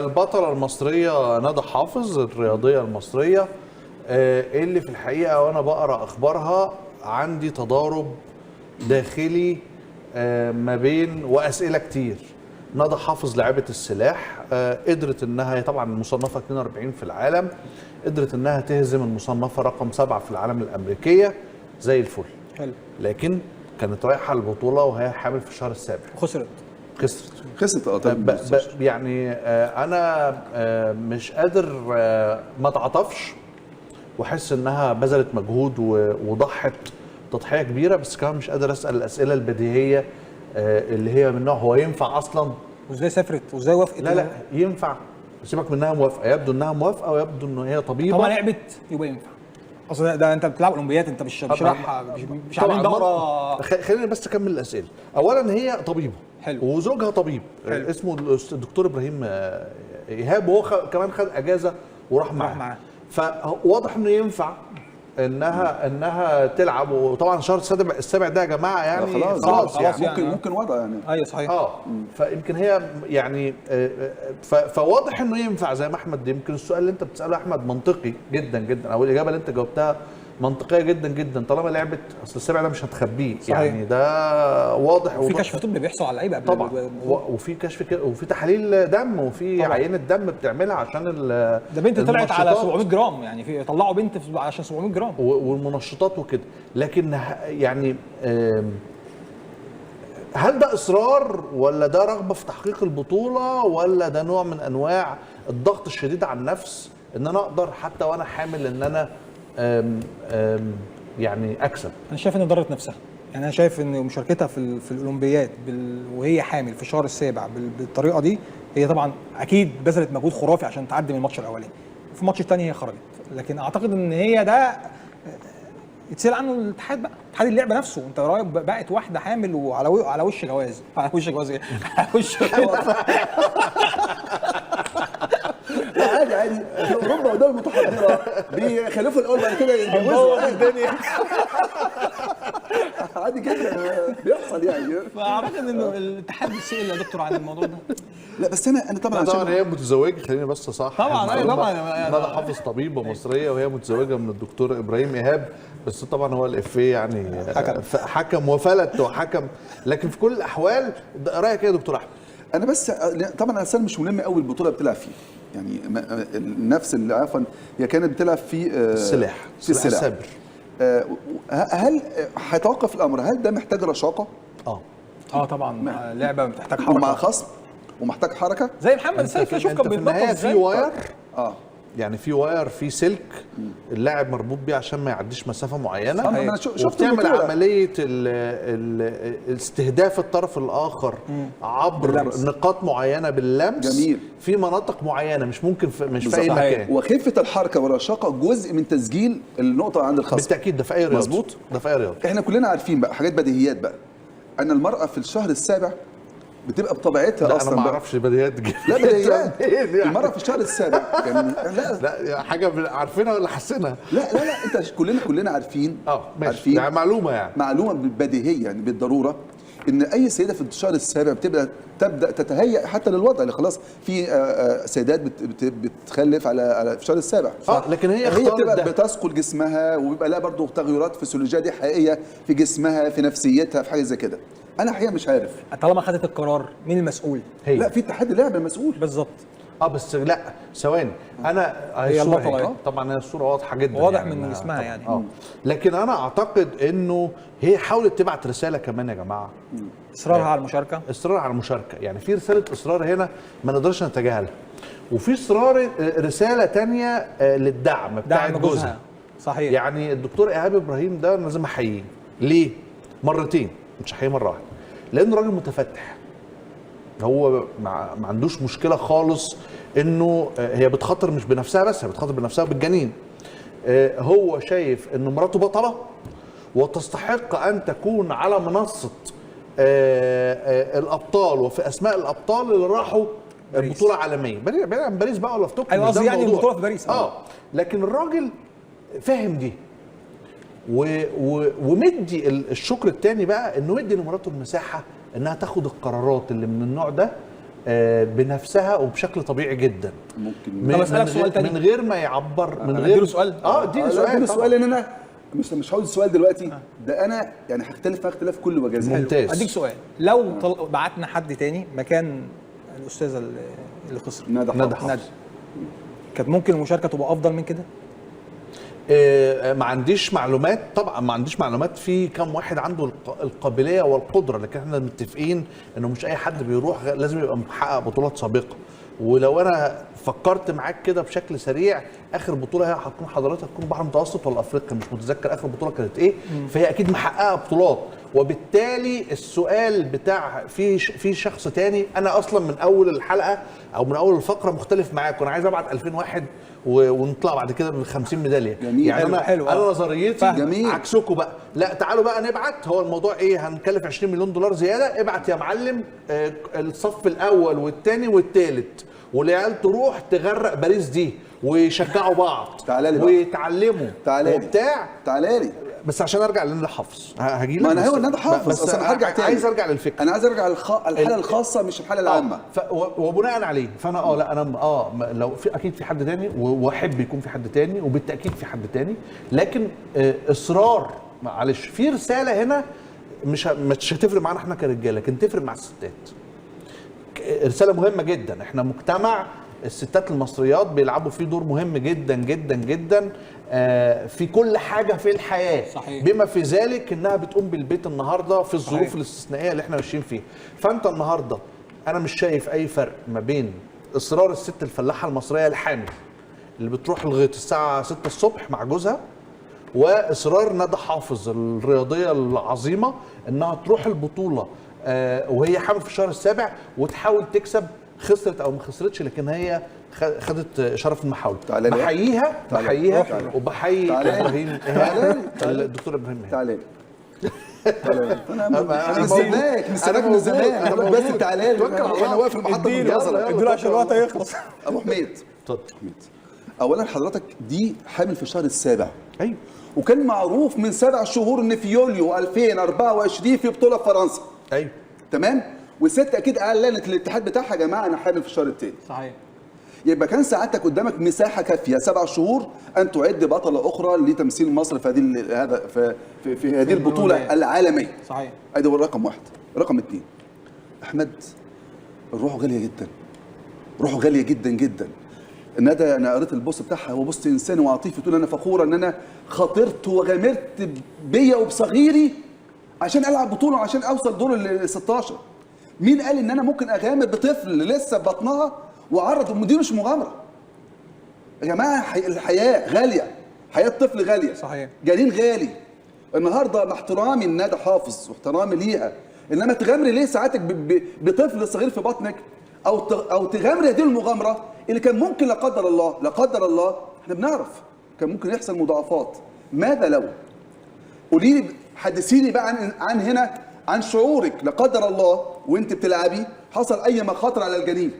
للبطله المصرية ندى حافظ، الرياضية المصرية، اللي في الحقيقة وانا بقرا اخبارها عندي تضارب داخلي ما بين واسئلة كتير. ندى حافظ لاعبه السلاح، قدرت انها، طبعا مصنفه 42 في العالم، قدرت انها تهزم المصنفه رقم 7 في العالم الامريكية زي الفل. حلو. لكن كانت رايحة البطولة وهي حامل في الشهر السابع. خسرت. خسرت. يعني انا مش قادر ما اتعاطفش واحس انها بذلت مجهود وضحت تضحية كبيرة، بس كمان مش قادر اسال الاسئلة البديهيه اللي هي من نوع هو ينفع اصلا؟ وازاي سافرت؟ وازاي وافقت؟ لا ينفع، سيبك منها موافقة، يبدو انها موافقة ويبدو ان هي طبيبه. طبعا لعبت يبقى ينفع. اصل ده انت بتلعب اولمبياد، انت مش رايح، مش عاملين دوره. خليني بس اكمل الاسئلة. اولا هي طبيبه. حلو. وزوجها طبيب. حلو. اسمه الدكتور ابراهيم ايهاب، وهو كمان خد اجازه وراح معاه. فواضح انه ينفع انها تلعب. وطبعا شهر السابع ده يا جماعة يعني خلاص يعني ممكن وضع يعني. ايوه صحيح. فيمكن هي يعني فواضح انه ينفع زي ما احمد، يمكن السؤال اللي انت بتساله احمد منطقي جدا جدا، او الاجابة اللي انت جاوبتها منطقية جدا جدا، طالما لعبت. اصل السابع ده مش هتخبيه يعني، ده واضح. وفي كشف طبي بيحصل على اللعيبة قبل طبعا، وفي كشف وفي تحاليل دم، وفي عينه دم بتعملها عشان ده بنت طلعت على 700 جرام يعني، في طلعوا بنت عشان 700 جرام والمنشطات وكده. لكن يعني هل ده اصرار ولا ده رغبة في تحقيق البطولة، ولا ده نوع من انواع الضغط الشديد على النفس ان انا اقدر حتى وانا حامل ان انا آم آم يعني اكسب؟ انا شايف ان ضرت نفسها. يعني انا شايف ان مشاركتها في الاولمبياد وهي حامل في الشهر السابع بالطريقة دي، هي طبعا اكيد بذلت مجهود خرافي عشان تعدي من الماتش الاولاني. في الماتش الثاني هي خرجت، لكن اعتقد ان هي ده يتسال عنه الاتحاد بقى، اتحاد اللعبة نفسه. انت رايك بقت واحدة حامل وعلى وش جواز، على وش جواز ايه؟ على وش عادي عادي في اوروبا ودول متحضره بيخلفوا الاول بعد كده يتجوزوا الدنيا عادي جدا بيحصل يعني. فاعتقد انه الاتحاد بيسال يا دكتور عن الموضوع ده. لا بس انا طبعا طبعا هي متزوجة، خليني بس صح طبعا طبعا ندى حافظ طبيبه مصرية وهي متزوجة من الدكتور ابراهيم ايهاب، بس طبعا هو الافيه يعني حكم وفلت وحكم. لكن في كل الاحوال رايك ايه يا دكتور احمد؟ انا بس طبعا انا مش ملم قوي البطولة بتلعب فيه يعني، نفس اللي عفوا هي كانت بتلعب في السلاح، في السلاح السبر. هل هيتوقف الامر؟ هل ده محتاج رشاقه؟ طبعا لعبه بتحتاج حركة ومع خصم ومحتاج حركة زي محمد سيف. شوف كان بيتنطط ازاي. في wire يعني في wire، في سلك اللاعب مربوط بيه عشان ما يعديش مسافة معينة. انا شفت بتعمل عملية استهداف الطرف الاخر عبر باللمس. نقاط معينة باللمس. جميل. في مناطق معينة مش ممكن مش في اي مكان. وخفه الحركة والرشاقه جزء من تسجيل النقطة عند الخصم بالتاكيد. ده في اي رياضة. مظبوط، ده في اي رياضة. احنا كلنا عارفين بقى حاجات بديهيات بقى، ان المراة في الشهر السابع بتبقى بطبيعتها. لا اصلا انا ما اعرفش بديهيات. لا بديهيات يعني. المرأة في الشهر السابع يعني لا حاجة عارفينها ولا حاسينها؟ لا لا لا انت كلنا عارفين. ماشي، عارفين يعني معلومة، يعني معلومة بديهية يعني بالضرورة ان اي سيده في الشهر السابع تبدا تتهيأ حتى للوضع اللي خلاص في سيدات بتخلف على في الشهر السابع. لكن هي بتبقى بتثقل جسمها وبيبقى لها برضه تغيرات فسيولوجيه دي حقيقية في جسمها، في نفسيتها، في حاجة زي كده. انا الحقيقة مش عارف طالما خدت القرار مين المسؤول؟ هي. لا في اتحاد اللعبة المسؤول بالظبط. بس لا ثواني، انا هي البطلة طبعا، هي الصورة واضحة جدا، واضح يعني من جسمها يعني. لكن انا اعتقد انه هي حاولت تبعت رسالة كمان يا جماعة، اصرارها على المشاركة، اصرارها على المشاركة. يعني في رسالة اصرار هنا ما نقدرش نتجاهلها، وفي اصرار رسالة ثانية للدعم بتاع جوزها. صحيح. يعني الدكتور ايهاب ابراهيم ده لازم احييه. ليه؟ مرتين مش احييه مرة واحدة، لانه راجل متفتح، هو ما عندوش مشكلة خالص انه هي بتخاطر مش بنفسها بس، هي بتخاطر بنفسها وبالجنين. هو شايف ان مراته بطلة وتستحق ان تكون على منصة الابطال وفي اسماء الابطال اللي راحوا بطوله عالمية، بعيد عن باريس بقى ولا في طوكيو. ايوه قصدي يعني البطولة في باريس. لكن الراجل فاهم دي ومدي الشكر الثاني بقى انه مدي لمراته المساحة انها تاخد القرارات اللي من النوع ده بنفسها وبشكل طبيعي جدا. ممكن. طب أسألك سؤال تاني. من غير ما يعبر، من غير أديله سؤال؟ اديني سؤال. اديله سؤال، لان انا مش هقول السؤال دلوقتي ده، انا يعني هختلف مع اختلاف كل وجزء. ممتاز. اديك سؤال، لو بعتنا حد تاني مكان الاستاذة اللي خسرت ندى حافظ، كانت ممكن المشاركة تبقى افضل من كده؟ ما عنديش معلومات طبعا، ما عنديش معلومات في كم واحد عنده القابلية والقدرة، لكن احنا متفقين انه مش اي حد بيروح لازم يبقى محقق بطولات سابقه. ولو انا فكرت معاك كده بشكل سريع، اخر بطوله هي هتكون حضرتك هتكون بحر متوسط ولا افريقيا، مش متذكر اخر بطوله كانت ايه، فهي اكيد محققة بطولات. وبالتالي السؤال بتاع في شخص تاني، انا اصلا من اول الحلقة او من اول الفقرة مختلف معاك، وانا عايز ابعت 2000 واحد ونطلع بعد كده ب 50 ميدالية. جميل. يعني حلو انا حلو. انا نظريتي جميل. عكسكم بقى، لا تعالوا بقى نبعت، هو الموضوع ايه، هنكلف 20 مليون دولار زيادة، ابعت يا معلم الصف الاول والثاني والثالث، والعيال تروح تغرق باريس دي ويشجعوا بعض تعالى لي بقى. ويتعلموا تعالى لي. وبتاع. تعالى لي بس عشان ارجع لندى حافظ، هجي لك. ما انا هو ندى حافظ بس اصل انا هرجع تاني، عايز ارجع للفكرة، انا عايز ارجع الحالة الخاصة مش الحالة العامة. وبناء عليه فانا لا انا لو في اكيد في حد تاني، واحب يكون في حد تاني، وبالتاكيد في حد تاني، لكن اصرار، معلش في رسالة هنا مش هتفرق معانا احنا كرجاله، لكن تفرق مع الستات. رسالة مهمة جدا، احنا مجتمع الستات المصريات بيلعبوا فيه دور مهم جدا جدا جدا في كل حاجة في الحياة. صحيح. بما في ذلك انها بتقوم بالبيت النهارده في الظروف صحيح. الاستثنائية اللي احنا ماشيين فيها. فانت النهارده انا مش شايف اي فرق ما بين اصرار الست الفلاحة المصرية الحامل اللي بتروح الغيط الساعة 6 الصبح مع جوزها، واصرار ندى حافظ الرياضية العظيمة انها تروح البطولة وهي حامل في الشهر السابع وتحاول تكسب، خسرت او ما خسرتش، لكن هي خدت شرف المحاولة. بحييها، بحييها وبحيي ابراهيم، الدكتور ابراهيم. تعالى لي، انا مستناك، مستناك من زمان، بس تعالى لي، انا واقف المحطة منتظره، اديله عشان الوقت هيخلص. ابو حميد اتفضل. اولا حضرتك دي حامل في الشهر السابع. ايوه. وكان معروف من 7 شهور ان في يوليو 2024 في بطوله في فرنسا. ايوه تمام. والست اكيد اعلنت للاتحاد بتاعها، يا جماعة انا حامل في الشهر الثاني. صحيح. يبقى كان ساعتك قدامك مساحة كافيه 7 شهور ان تعد بطلة اخرى لتمثيل مصر في هذه هذا في هذه البطولة العالمية. صحيح. ادي هو رقم 1. رقم 2، احمد روحه غالية جدا، روحه غالية جدا جدا. ندى انا قريت ال post بتاعها، هو post انساني وعاطفي، تقول انا فخورة ان انا خاطرت وغامرت بيا وبصغيري عشان العب بطوله وعشان اوصل دور ال 16. مين قال ان انا ممكن اغامر بطفل لسه ببطنها واعرض؟ دي مش مغامرة يا جماعة. الحياة غالية، حياة الطفل غالية. صحيح. جنين غالي. النهارده مع احترامي لندى حافظ واحترامي ليها، انما تغامري ليه ساعتك بطفل صغير في بطنك، او تغامري هذه المغامرة اللي كان ممكن لا قدر الله، لا قدر الله، احنا بنعرف كان ممكن يحصل مضاعفات. ماذا لو؟ قولي لي، حدثيني بقى عن هنا، عن شعورك لا قدر الله وانت بتلعبي حصل اي مخاطر على الجنين.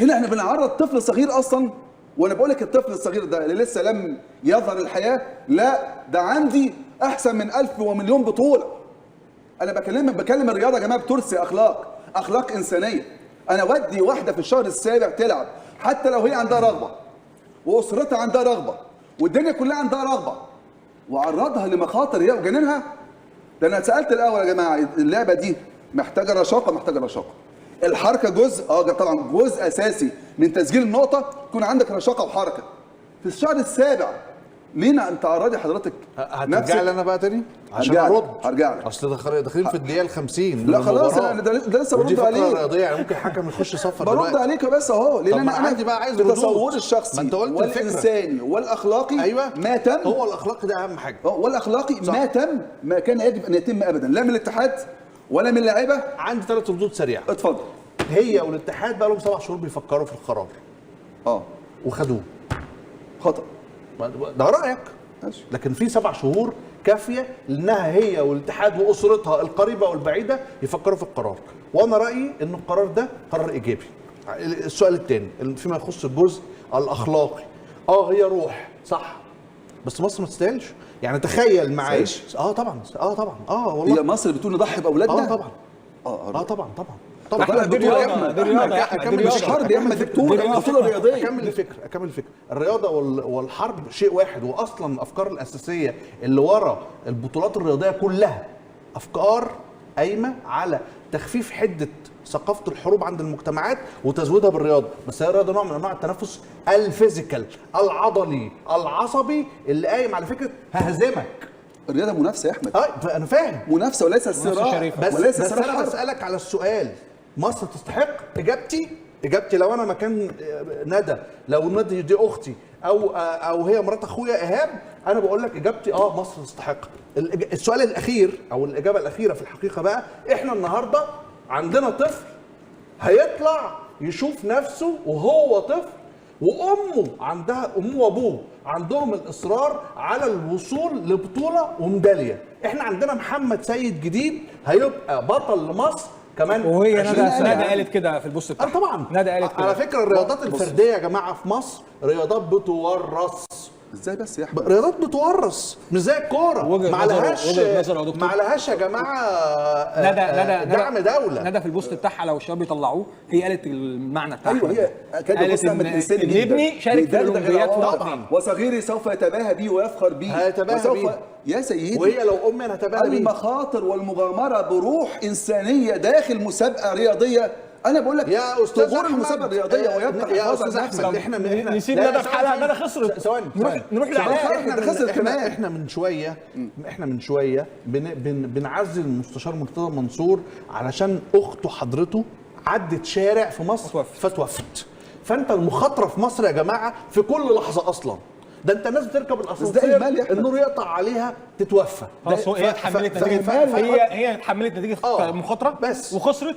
هنا احنا بنعرض طفل صغير اصلا، وانا بقول لك الطفل الصغير ده اللي لسه لم يظهر الحياة، لا ده عندي احسن من 1000 ومليون بطوله. انا بكلم الرياضة يا جماعة بترسي اخلاق، اخلاق انسانيه. انا ودي واحدة في الشهر السابع تلعب حتى لو هي عندها رغبة واسرتها عندها رغبة والدنيا كلها عندها رغبة، وعرضها لمخاطر هي وجنينها. ده انا سالت الاول يا جماعة، اللعبة دي محتاجه رشاقه، محتاجه رشاقه. الحركة جزء، طبعا جزء اساسي من تسجيل النقطة، يكون عندك رشاقه وحركه. في الشهر السابع لينا ان تعرضي حضرتك هترجع لي انا بقى تاني عشان ارد. هرجع لك، اصل داخلين في الدقيقة 50. لا خلاص انا ده لسه برد عليك. رياضية يعني ممكن حكم يخش صفر دلوقتي. برد عليك بس اهو، لان انا عندي بقى عايز ردود. تصوري الشخصي ما انت قلت والانساني والاخلاقي. ايوه ما تم، هو الاخلاقي ده اهم حاجة. والاخلاقي ما تم، ما كان يجب ان يتم ابدا، لا من الاتحاد ولا من اللعيبة. عندي 3 ردود سريعة. اتفضل. هي والاتحاد بقى لهم 7 شهور بيفكروا في القرار. وخدوه. خطأ. ده رأيك. لكن في 7 شهور كافية لأنها هي والاتحاد وأسرتها القريبة والبعيدة يفكروا في القرار، وأنا رأيي إن القرار ده قرار إيجابي. السؤال الثاني فيما يخص الجزء الأخلاقي، هي روح صح، بس مصر ما تستاهلش. يعني تخيل معايا. طبعا، طبعا، والله هي مصر بتقول نضحي بأولادنا. طبعا، طبعا طبعا. طبعا. طبعا دي رياضة، دي رياضة يا احمد، دي مش رياضة. حرب يا احمد، دي بطوله، بطوله رياضية. اكمل الفكرة، اكمل الفكرة. الرياضة والحرب شيء واحد، واصلا الافكار الاساسية اللي ورا البطولات الرياضية كلها افكار قايمة على تخفيف حده ثقافة الحروب عند المجتمعات وتزويدها بالرياضة. بس هي الرياضة نوع من انواع التنافس ال physical العضلي العصبي اللي قايم على فكرة ههزمك. الرياضة منافسه يا احمد. انا فاهم، منافسه وليس صراع، شريفة. بس وليس بس صراع انا حرب. بسالك على السؤال، مصر تستحق؟ اجابتي لو انا مكان ندى، لو ندى دي اختي او هي مرات اخويا ايهاب، انا بقول لك اجابتي مصر تستحق. السؤال الاخير او الاجابة الاخيرة في الحقيقة بقى، احنا النهارده عندنا طفل هيطلع يشوف نفسه وهو طفل، وامه عندها، امه وابوه عندهم الاصرار على الوصول لبطولة وميداليه. احنا عندنا محمد سيد جديد هيبقى بطل لمصر كمان. وهي 20 ندى قالت كده في ال post بتاعها. طبعا ندى قالت كده. على فكرة الرياضات الفردية يا جماعة في مصر رياضات بتورث. ازاي بس يا احمد؟ رياضات بتورث مش زي الكورة. ما عليهاش، ما عليهاش يا جماعة ندى دعم دولة. ندى في ال post بتاعها لو الشباب بيطلعوه هي قالت المعنى بتاعها. ايوه هي كانت قالت ان ابني شارك في الاولمبياد طبعا، وصغيري سوف يتباهى بي ويفخر بي. هيتباهى بيه يا سيدي، وهي لو امي انا هتباهى بيه. المخاطر والمغامره بروح انسانيه داخل مسابقة رياضية. انا بقول لك يا استاذ احمد، المسابقة الرياضية ويبقى يا استاذ احمد، احنا نسيب ندى في حالها. ندى خسرت. ثواني، نروح لعلاء. احنا من شوية بنعزل المستشار مرتضى منصور علشان اخته حضرته عدت شارع في مصر فتوفت. فانت المخاطرة في مصر يا جماعة في كل لحظة اصلا. ده انت الناس بتركب الاسانسير النور يقطع عليها تتوفى. خلاص هي اتحملت نتيجة، هي اتحملت نتيجة المخاطرة بس، وخسرت،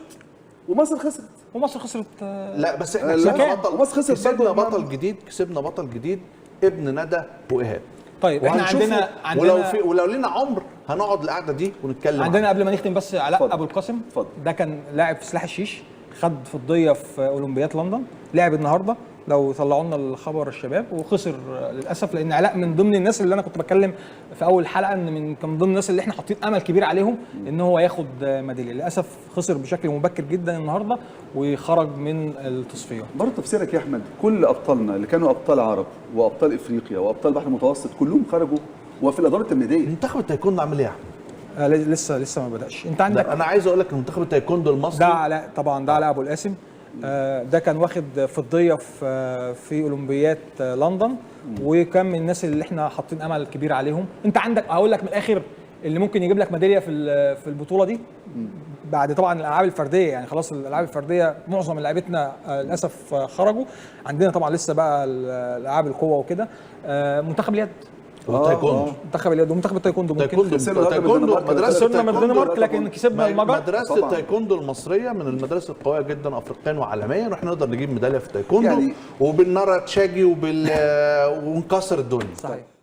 ومصر خسرت، ومصر خسرت. لا بس احنا كسبنا بطل، مصر خسرت، كسبنا بطل جديد، كسبنا بطل جديد ابن ندى وايهاب. طيب احنا عندنا ولو لنا عمر هنقعد القعدة دي ونتكلم. عندنا قبل ما نختم بس علاء ابو القاسم، ده كان لاعب في سلاح الشيش، خد فضية في اولمبياد لندن، لعب النهارده لو طلعوا لنا الخبر الشباب، وخسر للاسف. لان علاء من ضمن الناس اللي انا كنت بتكلم في اول حلقة ان كان من ضمن الناس اللي احنا حاطين امل كبير عليهم ان هو ياخد ميدالية. للاسف خسر بشكل مبكر جدا النهارده وخرج من التصفية. برضه تفسيرك يا احمد، كل ابطالنا اللي كانوا ابطال عرب وابطال افريقيا وابطال البحر المتوسط كلهم خرجوا وفي الادوار التمهيدية. منتخب التايكوندو عامل ايه يا احمد؟ لسه ما بداش. انت عندك، انا عايز اقول لك منتخب التايكوندو المصري ده علاء طبعا، ده علاء ابو القاسم، ده كان واخد فضية في اولمبياد لندن، وكان من الناس اللي احنا حاطين امل كبير عليهم. انت عندك، هقول لك من الاخر، اللي ممكن يجيب لك ميدالية في البطولة دي بعد طبعا الالعاب الفردية، يعني خلاص الالعاب الفردية معظم لعيبتنا للاسف خرجوا. عندنا طبعا لسه بقى الالعاب القوة وكده، منتخب اليد والتايكوندو، منتخب اليد ومنتخب التايكوندو. ممكن التايكوندو خسرنا من الدنمارك لكن كسبنا المجر. مدرسه التايكوندو المصرية من المدارس القوية جدا افريقيا وعالميا، واحنا نقدر نجيب ميدالية في التايكوندو يعني، وبالنارا تشاجي ونكسر الدنيا. صحيح.